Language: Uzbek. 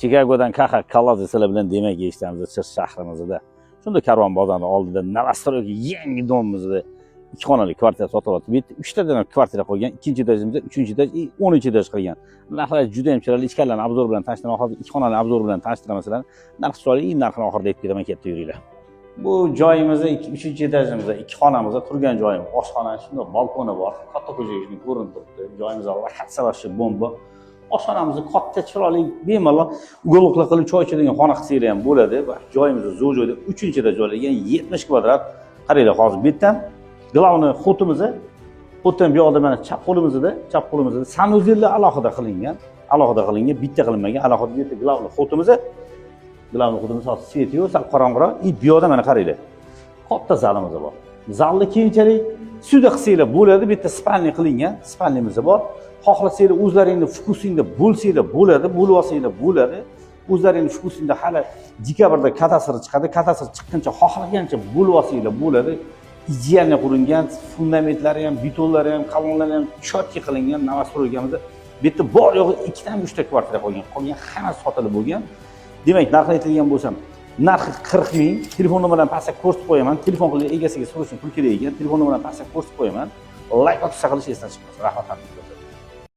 Chikagodan Kaxa Kaladze sizlar bilan, demak, eshitamiz Chirchiq shahrimizda. Shunda Karvon bozori oldida новостройка yangi дом imizda ikki xonali kvartira sotilyapti. Bu yerda uchtadan kvartira qo'ygan, ikkinchi etajimizda, uchinchi etaj и 10-etaj qilgan. Narxlar juda ham chiroyli, ichkarilarni обзор bilan tanishtiraman. Hozir ikki xonali обзор bilan tanishtiraman sizlarni. Narx chiroyli, и narxini oxirida aytib ketaman, katta yuringlar. Bu joyimizda uchinchi etajimizda ikki xonamizda turgan joyim, oshxona, shunda balkoni bor, katta ko'chaga shunday ko'rinib turibdi. Joyimiz lokatsiya вообще bomba. Oshxonamizni katta, chiroyli, bemalol уголок lar qilib choy ichadigan xona qilsanglar ham bo'ladi. Joyimiz zo'r joyda, uchinchi etaj joylangan, 70 kvadrat. Qaranglar, hozir bu yerdan главный ход imiz, ход dan bu yoqda mana chap qo'limizda санузел lar alohida qilingan, alohida qilingan, bitta qilinmagan, alohida. Bu yerda главный ход imiz, главный ход imiz hozir свет i yo'q, sal qorong'iroq. И bu yoqda mana qaranglar, katta zalimiz bor. Zalni keyinchalik suyda qilsanglar bo'ladi. Bu yerda спальный qilingan, спальный miz bor. Xohlasanglar, o'zlaringni вкус ingda bo'lsanglar bo'ladi, bo'lib olsanglar bo'ladi. O'zlaringni вкус ingda hali dekabrda kadastr chiqadi. Kadastr chiqquncha xohlagancha bo'lib olsanglar bo'ladi. Идеально qurilgan, fundamentlari ham, betonlari ham, kolonnalari ham четкий qilingan новостройка mizda. Bu yerda bor yo'g'i ikkitami, uchta kvartira qolgan, qolgan hammasi sotilib bo'lgan. Demak, narxini aytadigan bo'lsam, narxi 40 000. Telefon nomerlarini pastga ko'rsatib qo'yaman. Telefon qilib egasiga so'rash uchun pul kerak ekan. Telefon nomerlarini pastga ko'rsatib qo'yaman. Layk, подписка qilish esdan chiqmasin. Rahmat hammaga.